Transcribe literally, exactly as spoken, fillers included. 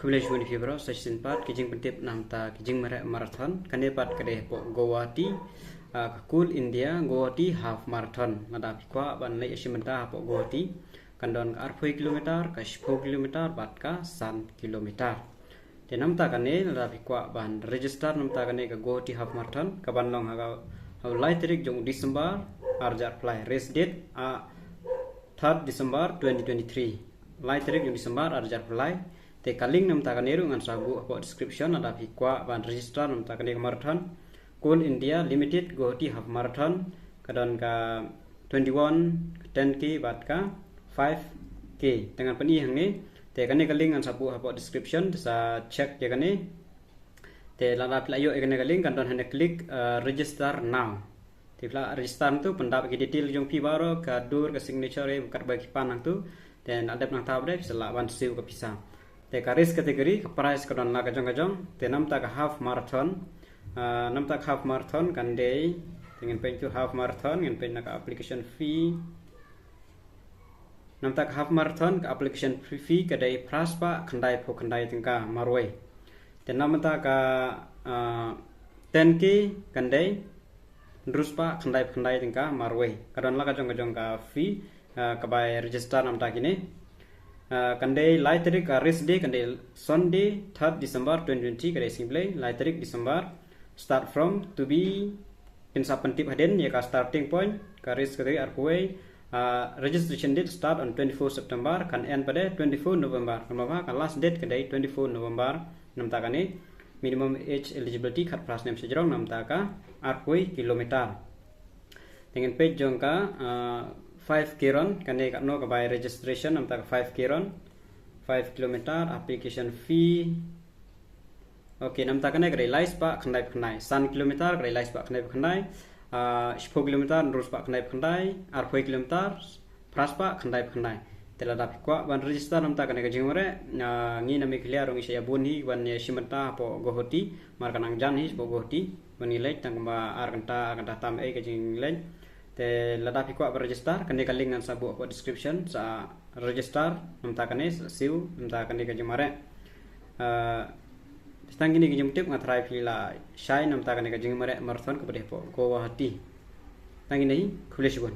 Khublei shibun ïa phi baroh, sa shisien pat ki jingpyntip namta ki jingmareh marathon. Kane pat ka dei hapoh Guwahati, ah, ka Coal India Guwahati Half Marathon. Lada phi kwah ban leit ïashim bynta hapoh Guwahati, kan don ka arphew kilometer, ka shiphew kilometer bad ka san kilometer. Te namta kane lada phi kwah ban register namta kane ka Guwahati Half Marathon, ka ban long ha ka, ha u lai tarik jong December ar hajar arphew lai. Race date, ah, third December twenty twenty-three. Lai tarik jong December ar hajar arphew lai. Te ka link namta kane ruh ngan sa buh hapoh description lada phi kwah ban register namta kane ka marathon. Coal India Limited Guwahati Half Marathon, ka don ka twenty-one, ka ten K bad ka five K. Te ngan pyni hangne. Te kane ka link ngan sa buh hapoh description, te sa check ïa kane. Te lada phi la ïoh ïa kane ka link, kan don hangne click, uh, register now. Te phi la register nangtu, pyndap ki detail jong phi baroh, ka dur, ka signature, eh, katba ki pan nangtu. Te na dep nangta pat de phi sa lah ban siew ka pisa. Te ka race category, ka prize ka don la ka jong ka jong. Te namta ka half marathon, ah, namta ka half marathon kan dei, te ngin peit tu half marathon, ngin peit na ka application fee. Namta ka half marathon, ka application fee ka dei phra spah khyndai phew khyndai tyngka marwei. Te namta ka, ah, ten K kan dei hynriew spah khyndai phew khyndai tyngka marwei. Ka don la ka jong ka jong ka fee, ah, ka bai register namta kine. Ah, kan dei lai tarik, ah, race day kan dei Sunday, third December twenty twenty, ka dei Sngi Blei, lai tarik December. Start from, to be, kin sa pyntip hadien ïa ka starting point, ka race ka dei arphew wei. Ah, registration date start on twenty-four September, kan end pat de twenty-four November. Kan ba ka last date ka dei twenty-four November. Namta kane minimum age eligibility khatphra snem shajrong, namta ka arphew kilometer. Te ngin peit jong ka, ah, five K run, kane katno ka bai registration, namta ka five K run, five kilometer, application fee. Okay, namta kane ka dei lai spah khyndai phew khyndai, san kilometer ka dei lai spah khyndai phew khyndai, ah, shiphew kilometer hynriew spah khyndai phew khyndai, arphew kilometer phra spah khyndai phew khyndai. Te lada phi kwah ban register namta kane ka jingmareh, ah, ngi na Meghalaya ruh ngi shah ïa bun hi ban ïashim bynta hapoh Guwahati, namar ka nang jan hi shapoh Guwahati ban ngi leit, tang kumba ar kynta, ar kynta tam ei ka jingleit. Te lada phi kwah ban register, kane ka link ngan sa buh hapoh description, sa register namta kane, sa siew namta kane ka jingmareh. Ah, tang kine ki jingtip, nga tharai phi la shai namta kane ka jingmareh marathon kaba dei hapoh Guwahati. Tang kine hi, khublei shibun.